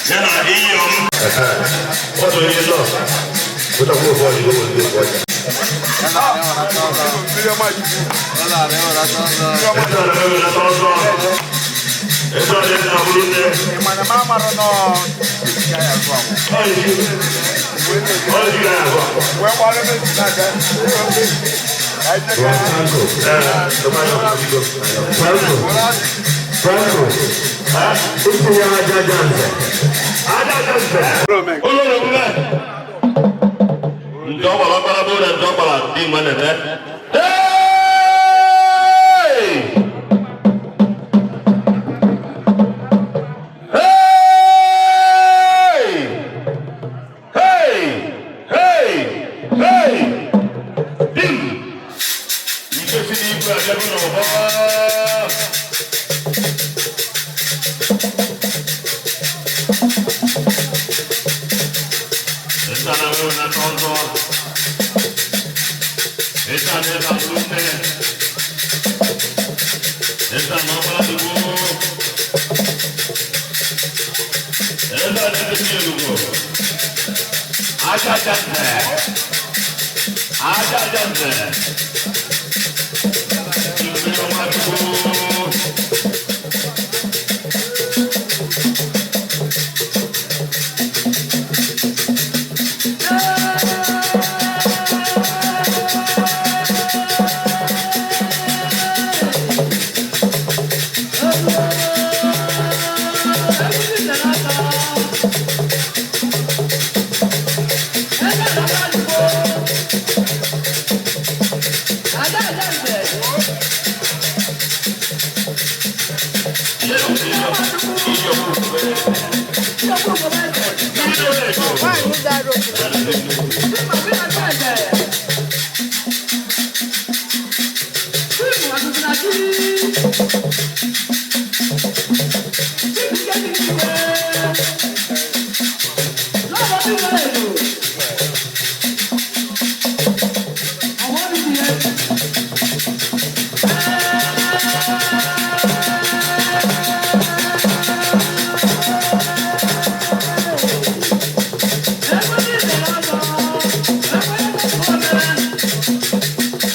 Ya na iyom. Ọtụ onye nọ. Pụtakwa ofu ọjị, ofu ọjị, ofu ọjị. Eze ala ewelata ọzọ. Eze ala eze abụrụ nne. Ọ yi ga agwa. Franco. Franco. Franco. Itinye aja aja nze. Aja aja nze. Ụlọ omume. Njọ gbara ọkpara bụ na njọ gbara dị nwa na-eme. Hey! Hey! Hey! Hey! Hey! Dim! Ike si n'igwe abịago n'ọgbọ. Esa na wewe na tọzọ. Esa na ebe abụrụ nne. Esa na ọbara dugbo. Esa na ebe si elugo. Aja aja nze. Aja aja nze. Mmiri ọma Chukwu.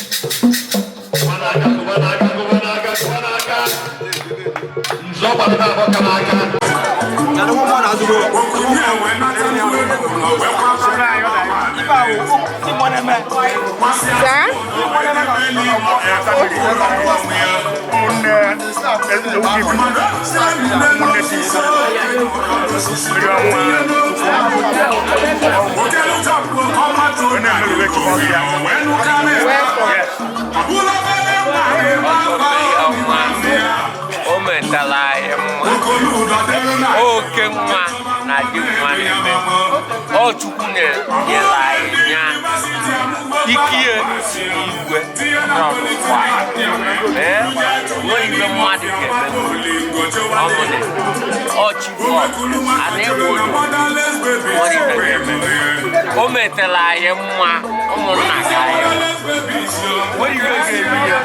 Kụba n'aka, kụba n'aka, kụba n'aka, kụba n'aka. Nzọ gbara na-abọ ka n'aka. O metara anyị mma, oke nwa na di nwa na-eme ọ. Chukwu nyere anyị ya ikie si n'igwe n'ọnụkwa. Ee, nwere ibe mmadụ ga-eme ọmụnị ọchịkwu ana egbodo nwere ibe ga-eme. O metara anyị mma, ụmụnna ka anyị nwere ibe ga-eme ya.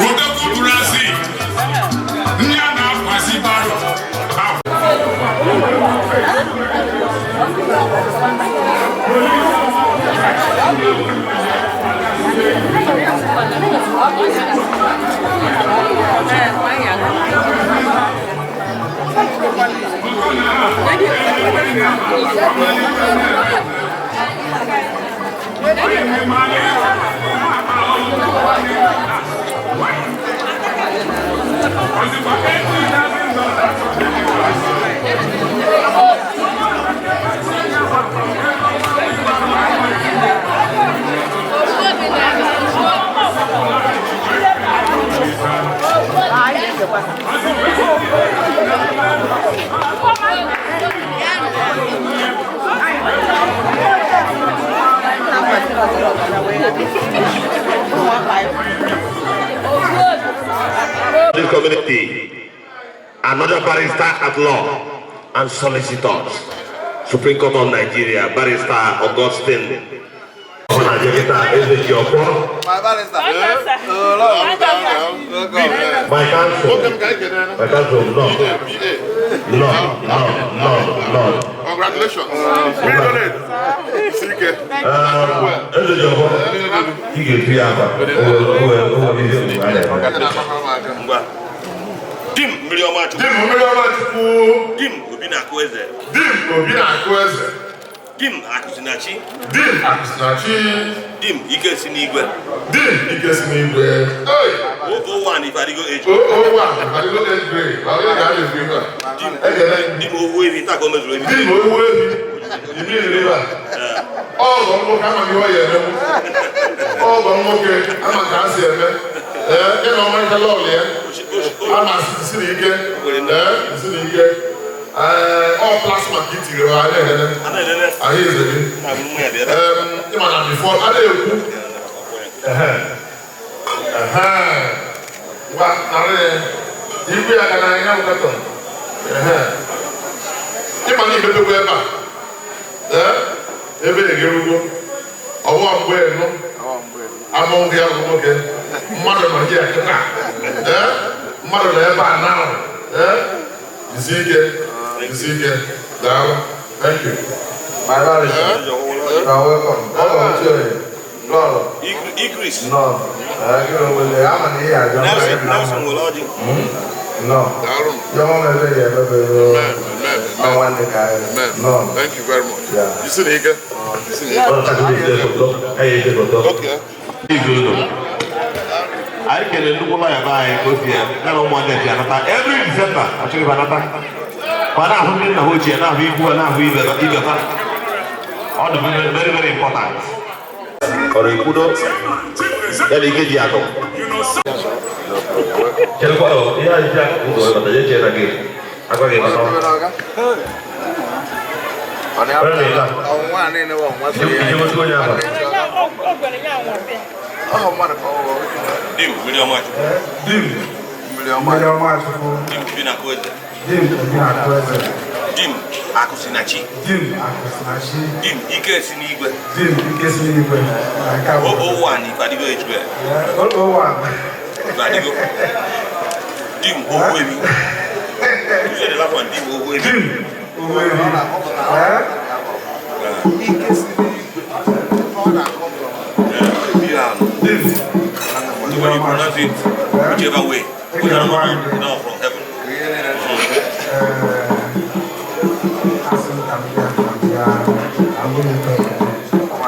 Odogwu Brazil ndị a na-akwazi baro. This community, another barrister at law and solicitors, Supreme Court of Nigeria, Barrister Augustine. My counsel, my counsel, no, no, no, no, no. Congratulations. Eze Jọbọ, ị ga-etu ya aba, o nwere ihe mgbe a na-eme. Ngwa. Dim mmiri ọma Chukwu. Dim mmiri ọma Chukwu. Dim obi na-akụ eze. Dim obi na-akụ eze. Dim akụzinachi. Dim akụzinachi. Dim ike si n'igwe. Dim ike si n'igwe. Hey! O1 Ifadigo age. O1 Ifadigo age grade. Ọ ga-adị mgbe Dim ekele. Dim owu ebi taa ka o mezuru ebi. Dim owu ebi. Imi river. Ọgọ nwoke amaghị ihe ọ ya emenwu. Ọgọ nwoke ama ka a si eme. Ee, ị na ọmarịcha lọọlụ ya. Ama siri ike. Ee, siri ike. Ee, ọ plasma ka i tiri ha na-enene. Ahụ eze gị. Ee, ị ma na before a na-ekwu. Ehe. Ngwa narị ya. Igwe ya ga na anya nkatọ. Ehe. Ị ma na imepekwa ebe a. Ee, ebe egerugo. Ọwọ́ mgbe enu. Amụ ya bụ nwoke. Mmadụ nọ here kịta. Ee, mmadụ nọ ebe a now. Ee, jisi ike. Jisi ike. Daalụ. Thank you. My barrister, you are welcome. Welcome to you. Lord. Idris. No. Ama na ihe ajọ. Nelson, Nelson nwere ọjị. No. Your mama ebe ya ebe ọnwa ndị ka anyị. No. Thank you very much. Yeah. Jisi na ike. Jisi na ike. Ọ na-achọ ije foto, anyị eje foto. Okay. Izu unu. Anyị kelere nnukwu lọya be anyị ka o si ya na ụmụnne si anata every December achọghị m anata. Ma na-ahụ ndị nna ha ochie, na-ahụ ikwu ha, na-ahụ ibe ibe ha. Ọ dị very very important. Ọrụ ekwudo ya na ike ji akụ. Cherekwa o, ihe anyị ji akụ ụzọ wee bata, ya echee na gị. Agwaghị m nọ. Onye na-ete a? Iji nweta onye ahụ. Dim mmiri ọma Chukwu. Dim. Mmiri ọma Chukwu. Dim obi na-akụ eze. Dim obi na-akụ eze. Dim akụzinachi. Dim akụsinachi. Dim ike si n'igwe. Dim ike si n'igwe. Na nke a bụ. O1 Ifadigo age grade. Yeah, O1. Ifadigo. Dim owu ebi. You said the last one, dim owu ebi. Dim owu ebi. Eh? Yeah. Dim. The way you pronounce it, whichever way. We don't know, no, from heaven. Asị m ka m bịa ka m bịa abụ m ife ekele. Eh? Ma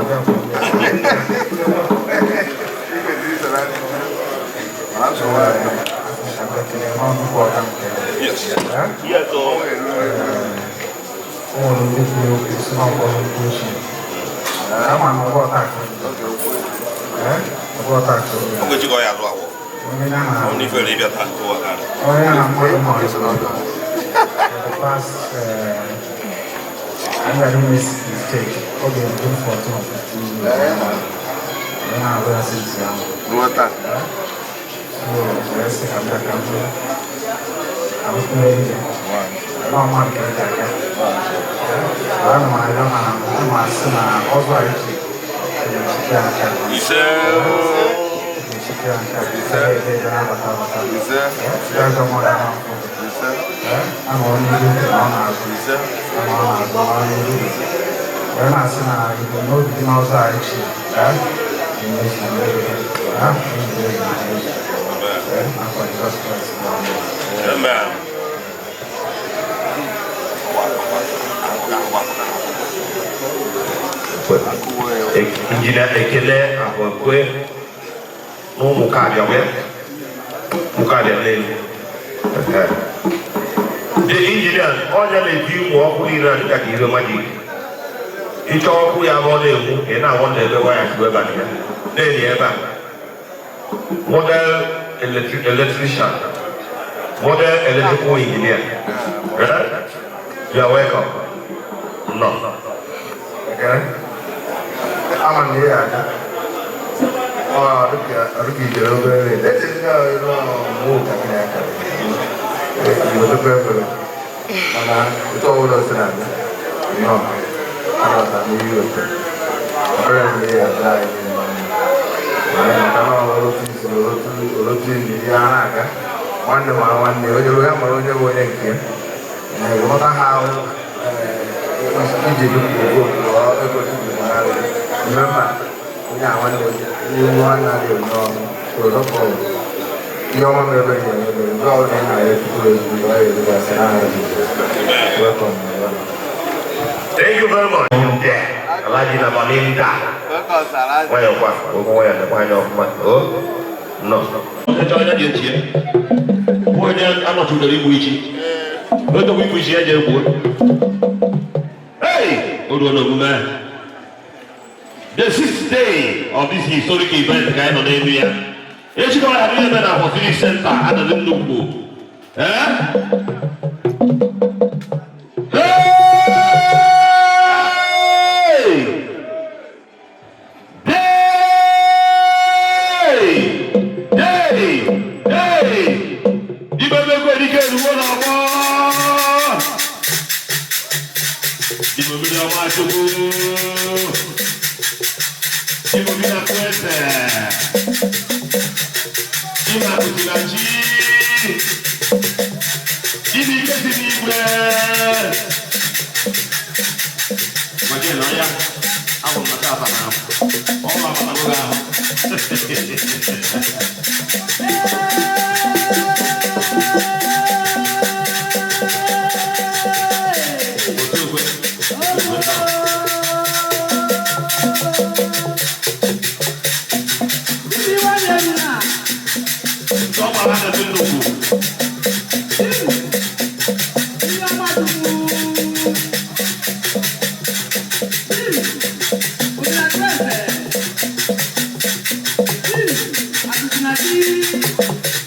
bịa ka m bịa. Asị m ka m bịa kelee n'ọnụ ọka m kelee. Yes. Eh? Yes, oh. O nwere ndị kwuru okwu si n'ọgbọ ndị ochie. Ama na ọgbọ taa ka Eh? Ọgbọ taa ka Ọ ga-eji ka ọ ya azụ awọ. onye ya na Ọ n'ifere ịbịa taa nke ụwa karị. onye ya na mmadụ nọ for the past I never miss mistake. Oge mbụ 14 or 15 years. Onye na-abụ ya since ahụ. So, wee sị ka m bịa ka m bịa. Ka m kwuo ije. Nọ mmadụ ka eji aga. Ana m arịọ na ana m asị na ọzọ a echi ga-echite aka. Ise. Ga-echite aka. Ise. Ebe ebe na-abata abata. Ise. Ebe ajọ mmụọ ya na-afụ. Ise. Ama ọ n'ihu na ọ na-azụ. Ise. Ama ọ na-azụ ọ n'ihu. Wee na-asị na ebumnobi dị n'ọzọ a echi ga-emezu. Ha? Ga-emezu. N'afọ Jizọs Kraịst bụ onye. Amen. Injinia Ekele Ahụekwe na ụmụkabịa wee ụmụkabịa n'elu. The engineer ọnya na-eti ụmụ ọkụ niile a dịka ka ihe magic. Ịchọ ọkụ ya bụ ọ na-enwu, ị na-awọ na ebe waya si wee bata ya na-enye ebe a. Model electrician, model electrical engineer. Eh? You are welcome. No. Ekele. Ama na ihe aga. Ọ dịka ọdịka ijere obere echezi na ịrụ ọrụ mụ ka gị na-aka. Iwetokwa efere. Mana ụtọ ọbụla o si na-abịa. Nnọọ. Anabata m ihe iweta. Ọrịa m ihe adịrị anyị niile na mma. Ee, maka na ọ otu usoro otu ili ihe a na-aga. Nwanne mara nwanne, onye ya mara onye bụ onye nke ya. Ee, ghọta ha ahụ iji dupụ ego ego tupu mara remember onye a nwanne ihe nwanne adịghị n'ọnụ so no problem. Ihe ọma mere ebe nye ebe mgbe ọbụla ị na-arịọ Chukwu ezigbo ọ ya-erugasị n'aha Jizọs. Welcome, my brother. Thank you very much. Nde, Alhaji na Balinda. Nwayọ kwa, okwu nwayọ nekwa anya ọfụma. O, nọ. Ọchịchị onye dị echi ya. Bụ onye anọchidoro igbu ichi. Otokwa igbu ichi ya jee gbuo. Hey! O ruo n'omume. The sixth day of this historic event ka anyị nọ n'elu ya. Echi ka ọ ghara ime na Afọ Civic Center adịghị nnukwu. Eh? Hey! Hey! Hey! Hey! Ibe mekwe dike eruwo n'ọgbọ! Igbo mmiri ọma Chukwu! Igbo mmiri akụ eze! Igbo akụzi na ji! Igbo ike si n'igwe! Maka na ya, abụ m na tata na ọnwa abatago gị ahụ. Otu ekwe. Ọ gbara aka nnukwu.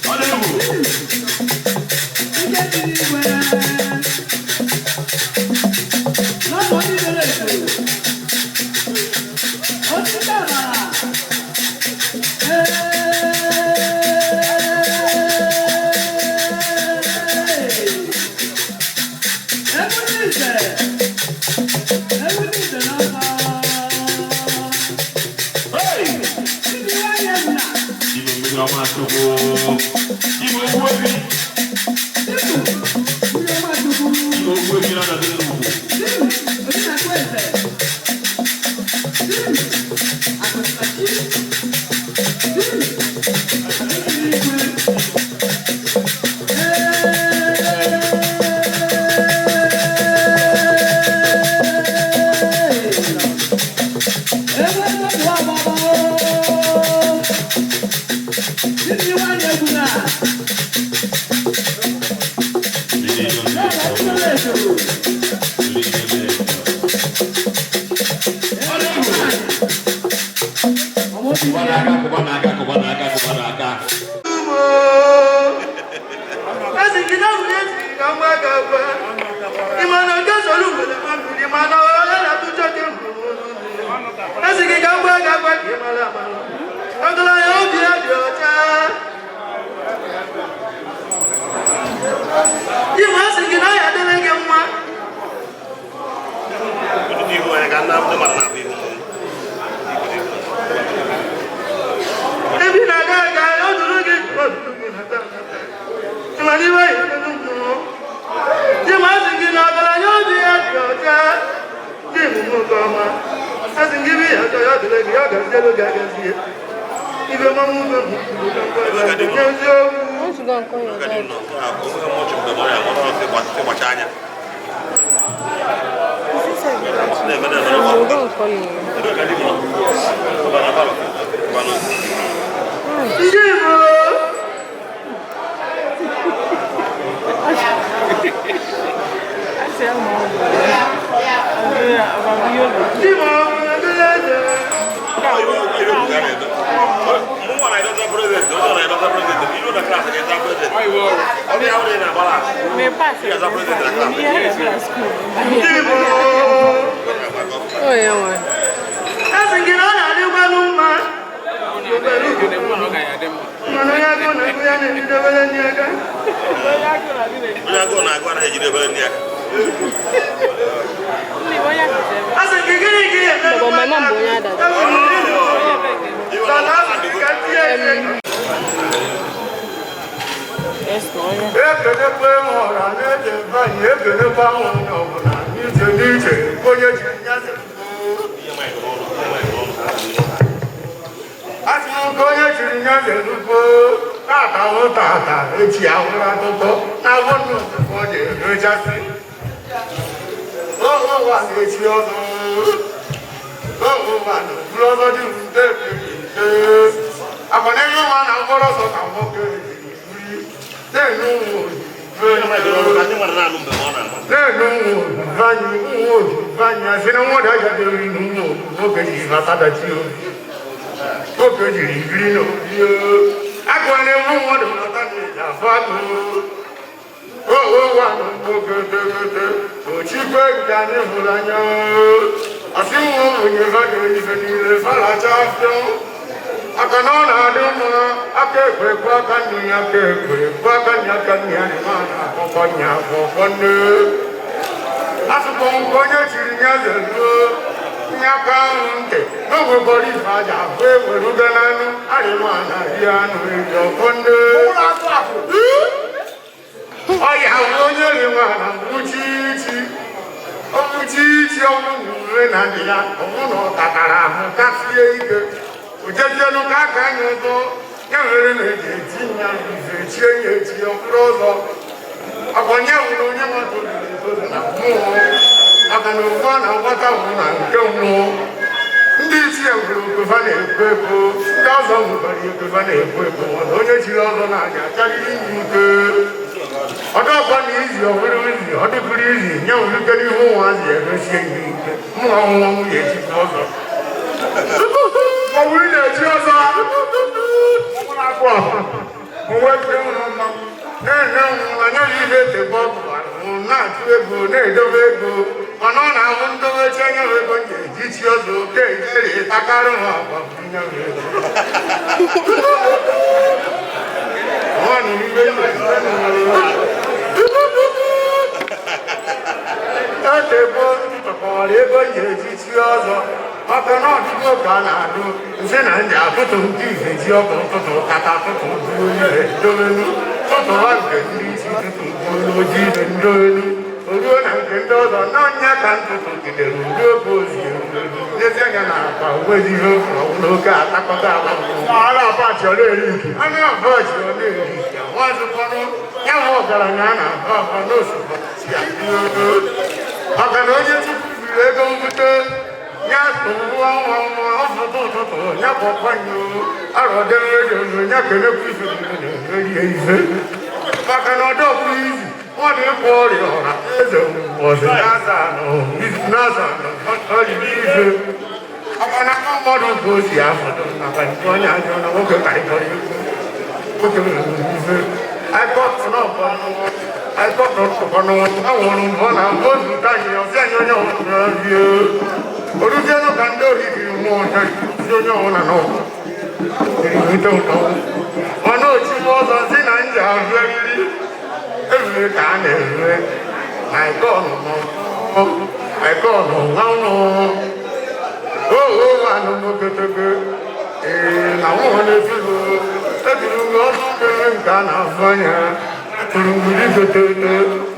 Ọ na-egwu. Hey! Igbo mmiri ọma Chukwu. Igbo egwu ebi. Igbo egwu ebi na ọnọdụ nnukwu. Kụba n'aka, kụba n'aka, kụba n'aka, kụba n'aka. Ezi gị na nwunye ezi ka mgba ga-agwa. Ị ma na nke soro ngwere ma mmiri ma na onye na-atụjọ gị. Ezi gị ka mgba ga-agwa ka ị mara amara. Ọgaranya obi ya dị ọcha. Inwe asị gị na ya adịrị gị mma. Ndị ihu anyị ka nna ndị mmadụ na-abụ ihu mmọnwụ. Ebe ị na-aga aga, o duru gị, o duru gị nata nata. Ị ma n'iwe ya elu mmụọ. Di m asị gị na ọgaranya obi ya dị ọcha. Di m nwoke ọma. Asị gị bụ ya ọjọọ ya dịrị gị, ya gazielu gị agazie. Ibe mmanwụ ube m kwuru ka m gwa gị, nye eziokwu. want to go and call your dad. I will go and call him. Ndị Igbo. Ndị Igbo ndị eze. Ndị Igbo. Oh, yeah, man. Asị gị na ọ na-adịkwanụ mma. Mana onye agụụ na-agụ ya na-ejidebere ndị aka. Onye agụụ na-agụ anaghị ejidebere ndị aka. Asị gị gịnị ka ị ga-eme? But my mom bụ onye Adada. Mana asị gị ka tinye eze. Ekelekwe m ọra na-eze anyị, ekelekwa m onye ọbụla n'iche n'iche, onye ji nyaze. Asị m nke onye chiri nyaze nnukwu, tata hụ tata, echi ahụrụ atụtụ, na abụ nnukwu ọ na-erochasị. Ụwa na-echi ọzọ, ụwa na-eburu ọzọ dị mfe mfe. Akwa na ihe nwa na mkpụrụ ọzọ ka nwoke jiri biri, na-enu ụmụ Ndị mmadụ na-anụ mgbe ọ na-ama. na-enu ụmụ odibo anyị, ụmụ odibo anyị, asị na nwa ọdaja dịrị na ụmụ nwoke jiri bata dachi obi. Nwoke jiri biri n'obi o. Agụa na-enwe mmadụ nata na-eji afọ agụ. Owa na nwoke tegete, ochikwe nke anyị hụrụ anya o. Asị nwa ụmụnye fa ga-eyife niile falacha afịọ. Aka na ọ na-adị mma, aka ekwe ekwe aka nne ya, aka ekwe ekwe aka nne aka nne ya, ma na-akpọkọ nya akpọkọ nne. Asụkpọ nke onye chiri ya zeruo, nyaka ahụ ntị, na o nwekwara ife aja afụ eweruga n'anụ, arịma na ri anụ eri ọkọ nne. Ọya bụ onye ri nwa na mkpuchi ichi. Ọmụchi ichi ọnwụ na uwe na ndị ya, ọnwụ na ọ tatara ahụ kasie ike. Ojezienụ ka aka anyị ụtọ, ya mere na eji eti ya ife chie ya echi ọ bụrụ ọzọ. Akwanye wụrụ onye nwata olulu etozu na mmụọ, maka na okwu a na-agbata wụ na nke mmụọ. Ndị ichie nwere okefa na-ekwo ekwo, ndị ọzọ nwekwara okefa na-ekwo ekwo, mana onye chiri ọzọ na-anya acharịrị inye ike. Ọdọkwa na izi ọ bụrụ izi, ọ dịkwuru izi, nye wulike n'ihu ụmụazị egosie ya ike. Mmụọ nwụọ nwunye echikwa ọzọ. Ọ bụrụ na echi ọzọ, na-ene nwụna nye ya ihe etekwa ọgwụ na-atụ ego na-edobe ego, mana ọ na-ahụ ndobe chi anya ego m ga-eji chi ọzọ ka ejeri takarị ha agwa nye m ego. Nwaanyị ibe echegbo ntụkọrọ ego m ga-eji chi ọzọ, maka na ọdụgo ka a na-adụ nsị na ndị atụtụ nke ife ji ọgụ ntụtụ kata tụtụ buo ihe ndobelu tụtụwa nke ndị isi tụtụ buo ojii ibe ndobelu oruo na nke ndị ọzọ n'ọnya ka ntụtụ gidere ruo ka ozi n'ezi anya na akpa onwezi ihe ofu n'oge atakọta agba anụ abachi ọ na-eri ike nwazikwanụ ya nwa ọgaranya a na-aba aba n'osogbo maka na onye tupu biri ego mbute ya tụwa nwa nwa ọfụtụ ụtụtụ ya kpọkwanye arọdere ya kelekwa ife na-emerie ife maka na ọdọkwụ izu ọ na-ekwu ọrịa ọra eze ọzọ na-aza anọ izu na-aza anọ ọrịa ife maka na mmadụ ka o si afọdụ maka nke onye ajọ na nwoke karịkọrọ egwu nwoke nwere ife anwụrụ mbọ na mbọ zụta anyị ọsị anyị onye ọbụla rie oruzienụ ka ndị ohi jiri mmụọ si onye ọbụla n'ụwa jiri nweta ụtọ mana ochiwe ọzọ si na nje ahụ eriri eriri ka a na-ere na ikọnụ nwanụ oo anụ nwoke ee na nwa na-efigo eturu m ọsọ mmiri nke a na-afụ anya eturu m rigotere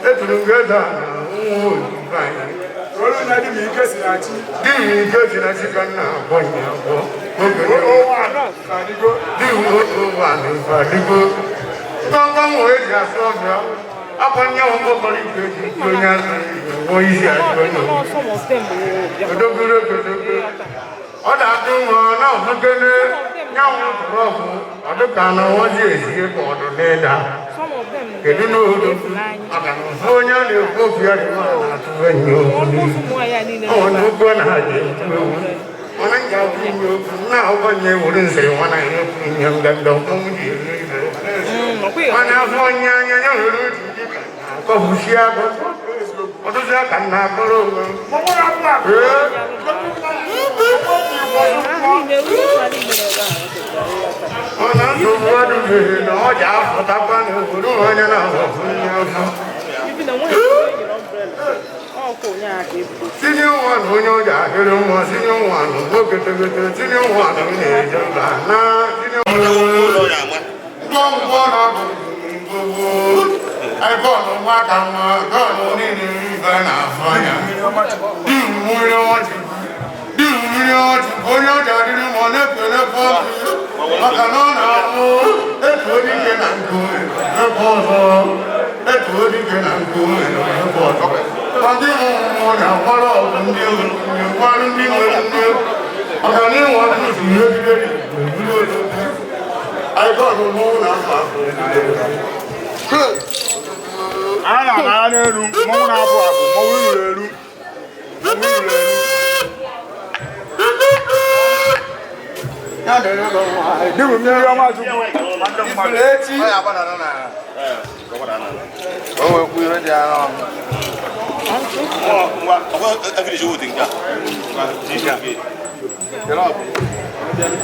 eturu m eze a na nwa odibo anyị di m ike si na chi ka nna agwọ nya agwọ oge di m otu ụwa na ife adịgo Ngọngọ nwa eji asụ ọbịa. Akwa nye mkpọkọrọ ike eji ekwu onye asụ nwe isi ajụ onye odogoro odogoro. Ọ na-atụ nwa na ọfụkene nyanwụ tụrụ ọfụ ọ dịka na nwazi ezie ka ọdụ n'ịda. Kedu n'odo maka na ofu onye a na-ekwu okwu ya dị mma na-atụ enyi okwu n'ihu. Ọ na okwu a na-adị ekwu ewu. Mana m ga-abụ inye okwu na ahụkwa nye were nsịrị nwa na ihe okwu nye nganga ọkpọnwụ ji eru ibe. Mana afọ onye anya ya nwere otu dịka akọfusi akọ. Ọtụtụ aka m na-akọrọ onwe m. Ee. Mana nsogbu adịbeghị na ọ ji apụtakwa n'obodo onye na-ahụ onye ọzọ. Tinye nwa na onye ọja ahịrị nwa, tinye nwa na nwoke tegete, tinye nwa na nwunye eje mba na tinye ngwongwo na ngwongwo. Bọ́ọ̀lù nwa ka nwa, bọ́ọ̀lù niile ibe na-afụ anya. Di mmiri ọchị, di mmiri ọchị, onye ọja dịrị ma ọ na-ekele ọchị. Maka na ọ na-abụ etu dike na nkume ebe ọzọ, etu dike na nkume ebe ọzọ. Ndị mmụọ na-akwara ọgụ ndị nwere ndị nwere nne. Maka na ịnwe ọdụ si ihe bidoro eburu odogwu. Anyị bọọlụ mụ na mma. A na-ana n'elu mmọnwụ na-abụ abụ mmọnwụ ruru eru mmọnwụ ruru eru. Dịbụ mmiri ọma Chukwu ndị mmadụ. O nwekwu ihe dị ara ọnụ.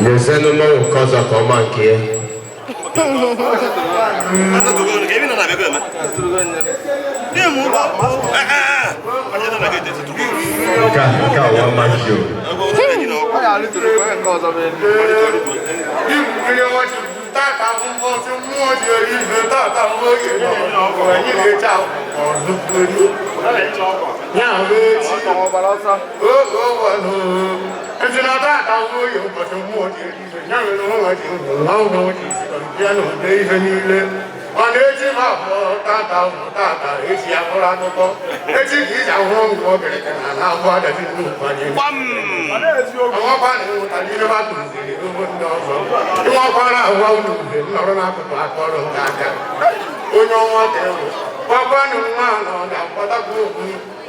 N'ezenụ mmanwụ nke ọzọ ka ọma nke ya. Nke a wa maki o. Ọ ga-alụtụrụ onye nke ọzọ bụ elu. Mana echi ma bụ tata bụ tata echi ya bụrụ akụkọ echi ka iji ahụrụ ngwa okirikiri na na-ahụ adazi nnukwu anyị. Ọnwakwa na ịnwụta n'ime ha kụziri ugbo ndị ọzọ. Ịnwakwara ahụwa unu mgbe nọrọ n'akụkụ akọrọ nke aka. Onye ọnwa ka ewu. Gwakwanụ nwa na ọ ga-akpọtakwa okwu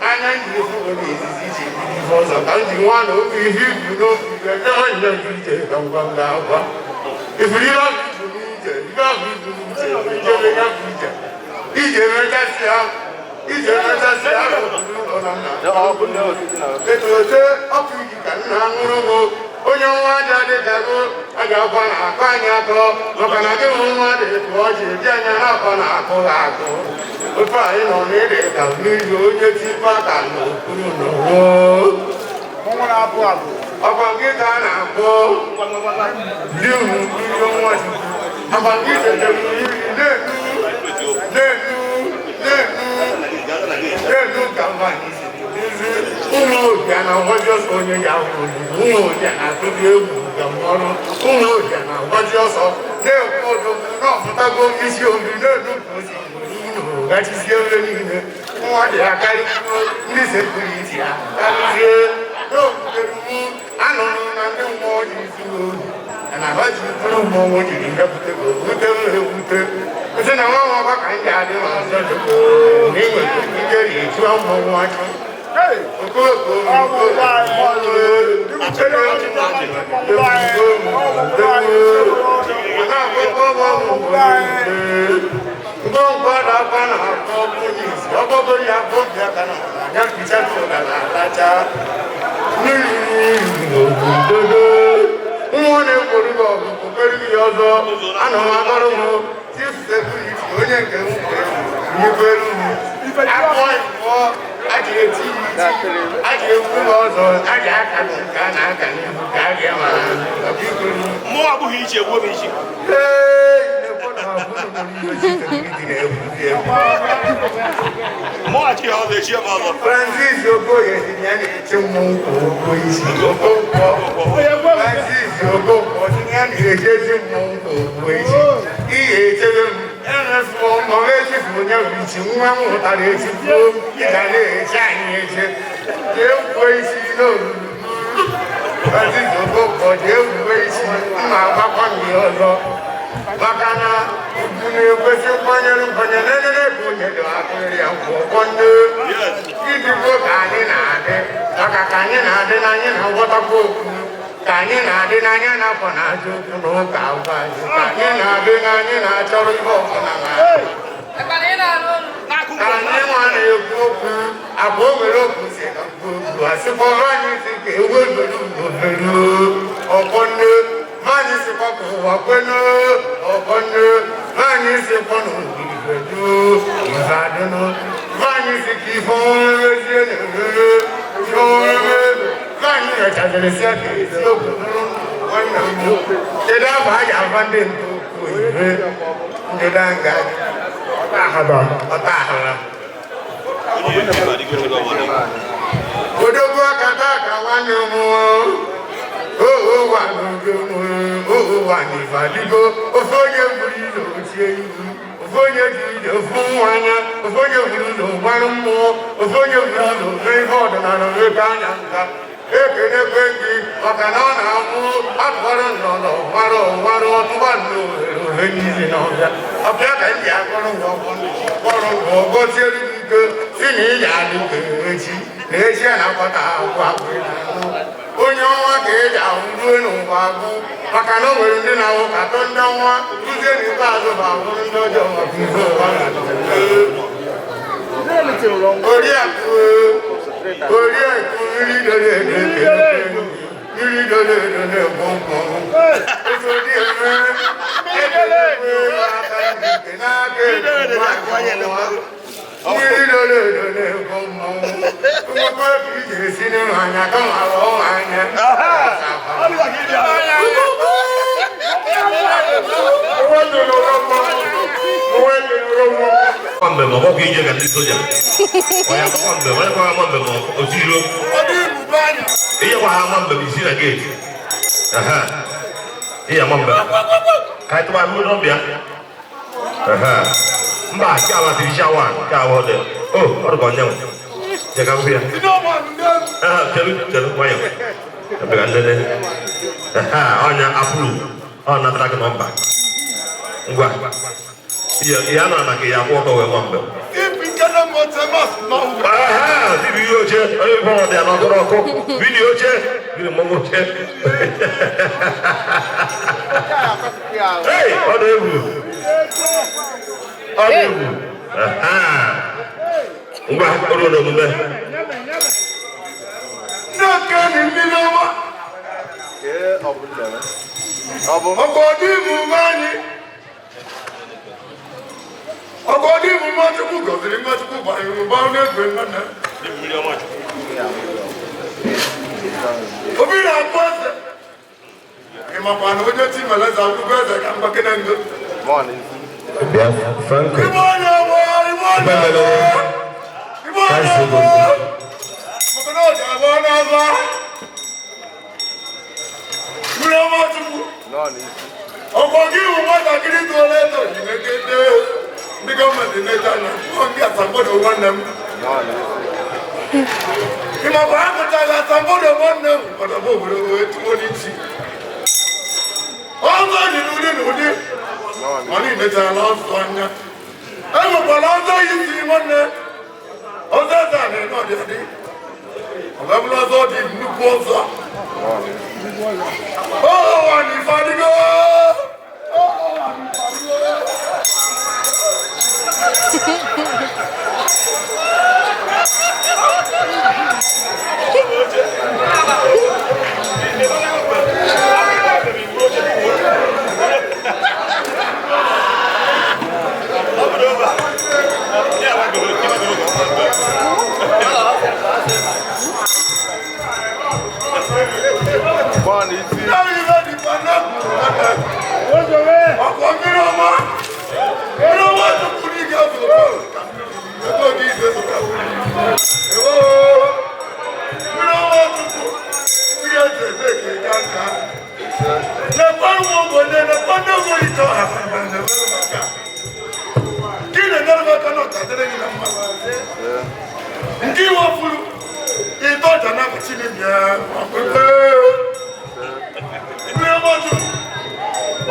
anya nji efugo na izizi iji bido ife ọzọ ka m ji nwa na obi ihe ibu n'obi ebe nwanne m ije ka ngwa m ga-agwa. Ifuru ihe ọbụ ibu n'ije, ihe ọbụ ibu n'ije, ijebe ya bụ ije. Ije mechasịa, ije mechasịa ụlọ na nna. Etote ọkụ iji ka nna ṅụrụ m onye nwa aja dịka gụ a ga-akwa na akọ anyị akọ maka na gị hụ nwa dị ka ọjị dị anya na-akọ na akụ ha akụ. Otu anyị nọ n'ịdị ka mmiri onye tikwa ka n'okpuru n'ụwa. Mmọnwụ na-abụ abụ. Ọkwa gị ka a na-akpọ di mmiri nwa Chukwu. Ọkwa gị tetere mmiri na-enu na-enu na-enu na-enu ka nwaanyị si ụmụ obia na-agbaji ọsọ onye ga-ahụ olulu ụmụ obia na-atụbi egwu ga mọrụ ụmụ obia na-agbaji ọsọ na-ekwu odogwu na-ọfụtago isi obi na-enu ka o si ghachizie ebe niile nwa dị akarịkwuo ndị sekuriti ya karịzie n'okwutere mụ anụrụ na ndị mmụọ ji zuru ohi na ha ji bụrụ mmọnwụ jiri bịakwute ka owute m ewute sị na nwa nwa ka m ga-adị ma ọzọ dị na inwere ike echua mmọnwụ aka. Okooko ngwongwo na-akwa na-akọ onye isi ọgbọgọ ya bụ obi aka na anya mpicha ụda na-alacha mmiri obodo nwa na-ekwuru gị ọgụ kwere ya ọzọ anọ m akọrọ m chief security onye nke m nyekwere m akpọ ịpụọ a ga-eti a ga-ekwu m ọzọ a ga-aka m nke a na-aka n'ihu ka a ga-enwara Mmụọ abụghị iche egbuo m ichi. Mmụọ achịghị ọzọ echie m ọzọ. Francis Okoye si na ya na-eche mmọnwụ ka ogbo isi Okonkwo. Francis Okonkwo si na ya na-echezi mmọnwụ ka ogbo isi. Ihe echebe m. sụọ ma ọ echefu onye bụ ichi nwa m hụtara echefuo ị ga na-eche anyị eche jee kwuo isi n'olulu ọzịzọgokọ jee kwuo isi mma agbakwa gị ọzọ maka na ugwu na-ekwesị nkwanyere nkwanye n'elele ka onye dị akụrị ya nkwụ ọkọ nne idigbo ka anyị na-adị maka ka anyị na-adị na anyị na-agwọtakwa okwu ka anyị na-adị n'anya na-akwa na-ajụ okwu na ụka agwa anyị ka anyị na-adị n'anya na-achọrọ ibe ọbụla na ka anyị nwa na-ekwu okwu agwa o nwere okwu si ka okwu okwu asịkwa anyị si ka ewu ebelu obelu ọkọ nne anyị sikwa ka ụwa kwenu ọkọ nne anyị sikwa na ogirigbedu ife adịnụ anyị si ka ife ọnwa ezie na-erere ife ọnwa anyị mechaziri si ka eziokwu bụrụ nwanne m kedu afọ a ga-afa ndị ntụ okwu ihe ndị danga ọta ahụla odogwu aka taa ka nwanne m owo wà n'oge owo wà n'ịfadigo ofe onye buru ụzọ ochie ihu ofe onye ji ije ofu anya ofe onye buru ụzọ gbarụ mmụọ ofe onye buru ụzọ mee ihe ọdịnala mmepe anya nka ekelekwe gị maka na ọ na-amụ atụwara nnọnọ nwara nwara ọtụgba n'ohere ohe n'izi na ọbịa ọbịa ka ndị akọrọ ngwọrọ ngwọ gọziere gị ike si na ị ga-adị ka echi na echi a na-akpata agwụ agwụ onye ọnwa ka e ji ahụ ruo n'ụwa agwụ maka na o nwere ndị na-awụ ka atọ ndị ọnwa rụzie n'ikpeazụ bụ ahụrụ ndị ọjọọ maka ihe ụwa oriakụ oriakụ mmiri doro edo ekele mmiri doro edo na-egbu mmọnwụ otu dị eme ekelekwe aka nke n'aka mmiri doro edo na-egbu mmọnwụ nwekwa ka ị ga-esi n'ịhụ anya kama ghọọ anya Mbe ma ọkụ ije ka ndị soja. Onye akwụkwọ mbe, onye kwa ama mbe ma otiro. Ihe kwa ha ama mbe bụ isi na geeti. Ihe ama mbe. Ka anyị tụba mmiri ọbịa. Mba, nke awa tiri shi awa, nke awa ọ dị. O, ọ dịka onye nwe. Je ka m hụ ya. Chere, chere, nwayọ. Ebe ka nlele. Ọnya apụlụ. Ọ natara gị nọmba. Ngwa. Ya nọ na ka ya akwụ ọtọ wee nwa mbe. Vidiyo oche, onye bọrọ dị ya n'ọkụrụ ọkụ. Vidiyo oche, vidiyo mmọnwụ oche. Hey, ọ dị egwu. Ọ dị egwu. Ngwa, ọrụ n'omume. Ndị okenye mmiri ọma. Ọkọ dị ibu anyị. Ọkọ dị ibu Nwachukwu gọziri Nwachukwu gbanyere ụba n'egwe nwanne. Obi na-akpọ eze. Ị makwa na onye chi mere eze akwụkwọ eze ka mgbakene ngo. Bịa, Franco. Igbe onye ọgbọ, igbe onye ọgbọ. Igbe onye ọgbọ. Maka na ọ ji agba n'ọzọ. Mmiri ọma Chukwu. Ọkọ gị bụ nwatakịrị toro eto ji megide ndị gọọmenti na-eche anya ọ ndị asambodo nwanne m. Ị makwa agụchaghị asambodo nwanne m kwadebe obodo wee tuwo n'isi. Ọzọ dị n'ụdị n'ụdị mana ị mechara ọzọ anya. E nwekwara ọzọ isi nwanne. Ọzọ eze a na-enye ọdịdị. Ọ bụrụ ọzọ dị nnukwu ọzọ. Oh, wà ní fadigo. Oh, wà ní fadigo.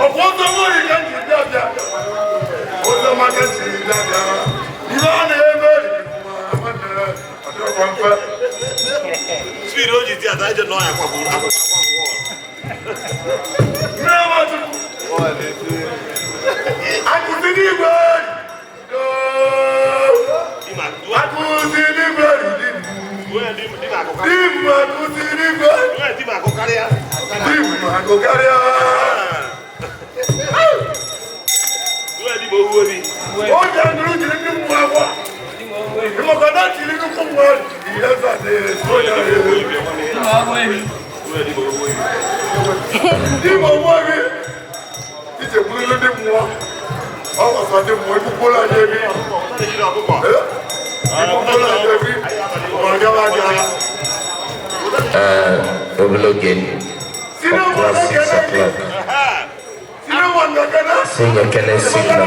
Ọ̀pọ̀ ọ̀sẹ̀ wọ́n yìí kan jì bíà bíà. Ọ̀sẹ̀ máa kan jì bíà bíà. Ìlà ni ebe yìí ọ̀dọ́ kan fẹ́. Speed o ji ti ata eje nọ ya kwapụrụ akwụkwọ. Mmiri ọma Chukwu. Akụzi n'igwe. Akụzi n'igwe. Di m akụzi n'igwe. Di m akụ karịa. Di m akụ karịa. Oge nduru jiri ndị mmụọ agwa. Ịmaka na jiri nnukwu mmụọ ihe zade soja Di m onwe gị ichekwurulu ndị mmụọ. Ọ kwasa ndị mmụọ ekwukwuola anyị ebi. Ekwukwuola anyị ebi. Ọ gawa aga. Obere oge ọkụra 6 o'clock. Sing ekene signal.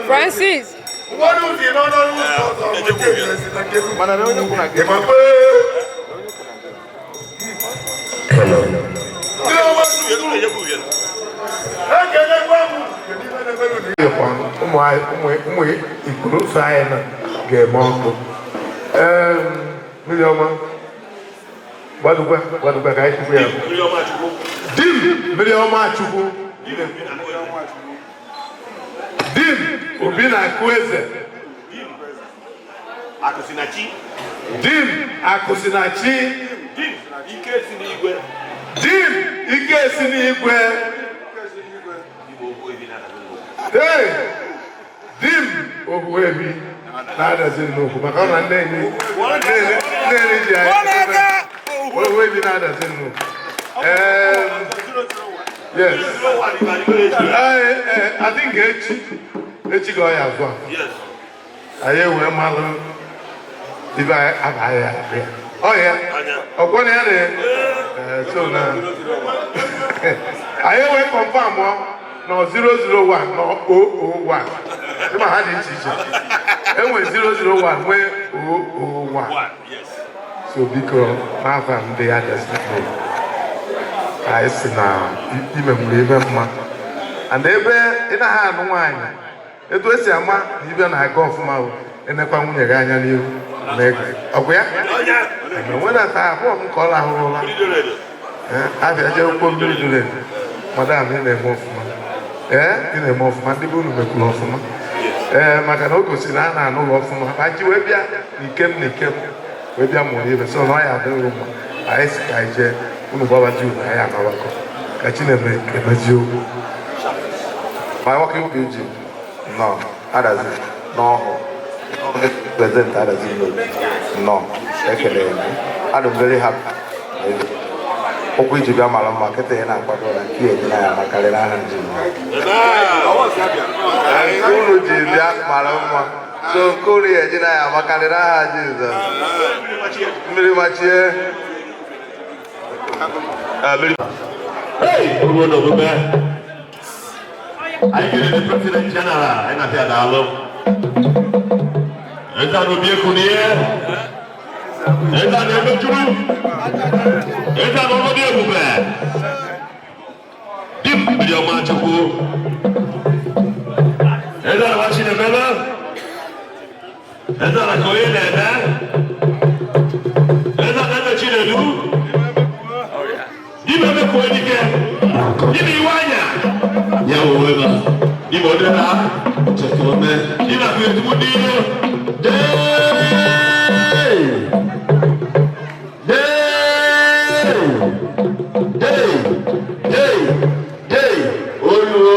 Francis. Hello. Ụmụ ikpuru so anyị nọ ga-eme ọkụ. Mmiri ọma gbadugba gbadugba ka anyị kwukwu ya. Di m mmiri ọma Chukwu. Di m obi na-akụ eze. Di m akụ si na chi. Di m ike si n'igwe. Ee, di m ogbuebi na-adazi nnukwu maka ọ na nne enyi ji anyị ogbuebi na-adazi nnukwu. Yes. I think echi ka ọ ya azụ a. Anyị ewee malụ ibe abaghị abịa. Ọ ya, ọkwọ na ya na so na anyị ewee confirm ọ nọ 001 nọ 001. Ịma ha dị iche iche. Enwe 001 nwee 001. So biko n'afa ndị ya destiny. Anyị si na ime nwere ebe mma. And ebe ị naghị anụ nwaanyị, etu esi ama na ibe na-aga ọfụma bụ enekwa nwunye gị anya n'ihu. Ọgwụ ya? Enwenata abụọ m ka ọ rahụrụ ụra. Abịa jee ụkwụ mmiri duru edu. Madam, ị na-eme ọfụma. Ee, ị na-eme ọfụma, ndị be unu mekwuru ọfụma. Ee, maka na o gosiri na a na-anụ ụlọ ọfụma. Ha ji wee bịa n'ikem n'ikem wee bịa mụrụ ibe so na ọ ya adịrị mma. Anyị si ka anyị jee unu gbabaji unu anyị anabakọ. Ka Chineke emezie okwu. My working PG, no, Adazi, no, President Adazi, no, ekele I'm very happy. Okwu iji bịa mara mma kịta ị na-akwado na nke eji na ya makarịrị aha njem. Unu ji bịa mara mma. So nke unu ya eji na ya makarịrị aha Jizọs. Mmiri machie. Hey, oruo n'omume. Anyị kelere President General, anyị na-asị ya daalụ. Eze na obi ekwu n'ihe. Eze na ebe juru. Eze na ọnọdụ ebube. Di m mmiri ọma Chukwu. Eze na nwa Chinemere. Eze na ka onye na-eme. Eze na eze Chinedu. Di m emekwu edike. Di m iwe anya. Ya owe ba. Di m odela. Chekome. Di m akụ ezigbo ndị iro. Dey! Dey! Dey! Dey! Dey! Oluwo.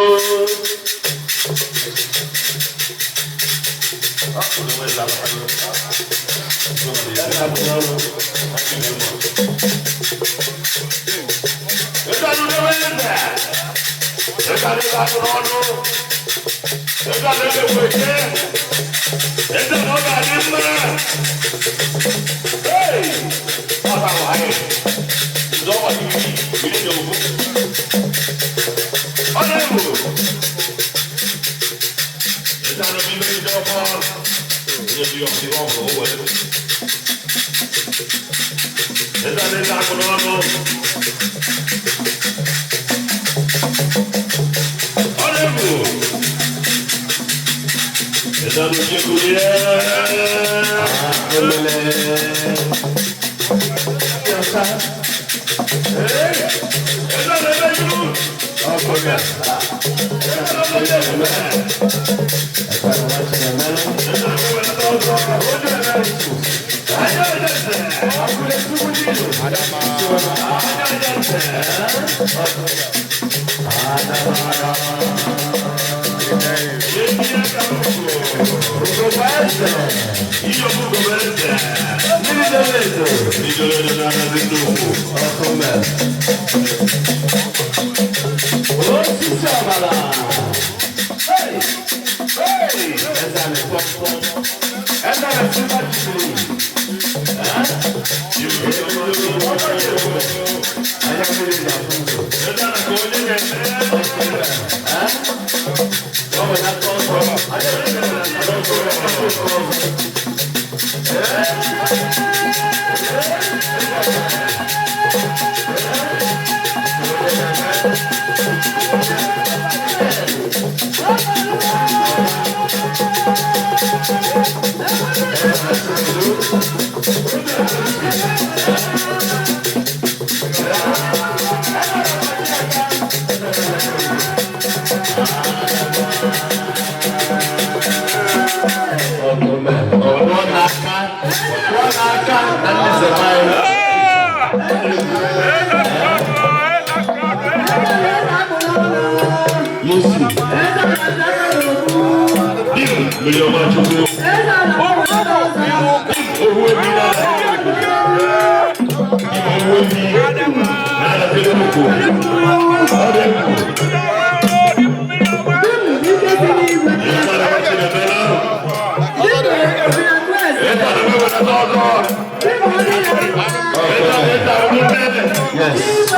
Eze na-eze akụ n'ọnụ. Ọ na-egwu. Eze na-oji egwu ya. Eze na-ebe juru. Mmiri ọma Chukwu. Ohu ebi na ohu ebi na-adaziri nnukwu. Ọ dị egwu. Yes.